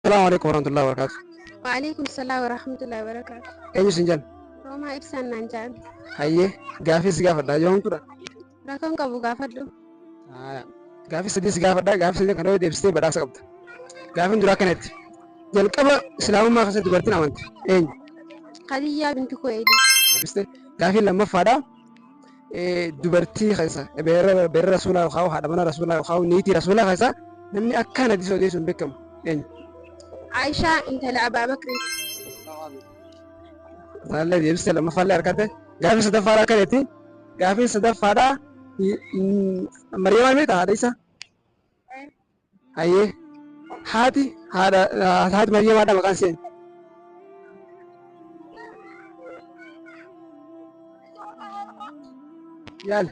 Salaamu alaikum warahmatullahi wabarakatuh. Wa'alaikum salaam wa rahmatullahi wa barakaatu. Eenyu sin jedhan? Roomaa ibsaan naan jedhan. Hayyee gaafii si gaafadha yoomtuudha? Rakkoon qabu gaafadhu. Gaafii sadii si gaafadha, gaafii sadii kana yoo deebistee badhaasa qabda. Gaafiin duraa akkanatti. Jalqaba islaamummaa keessatti dubartiin amante eenyu? Khadijaa binti Khuwaylid. Deebiste. Gaafiin lammaffaadha. Dubartii keessa beerra beerra rasuulaa yookaan haadha mana rasuulaa yookaan niitii rasuulaa keessa namni akkaan hadiisa odeessuun beekamu eenyu? Aishaa intala Abaa Bakrii. Isaallee deebiste, lammaffaallee harkatte. Gaafiin sadaffaadha akkanatti. Gaafiin sadaffaadha. Mariyamaa beektaa haadha isaa? Hayyee. Haati haadha haati Maryamaadha maqaan ishee. Yaali.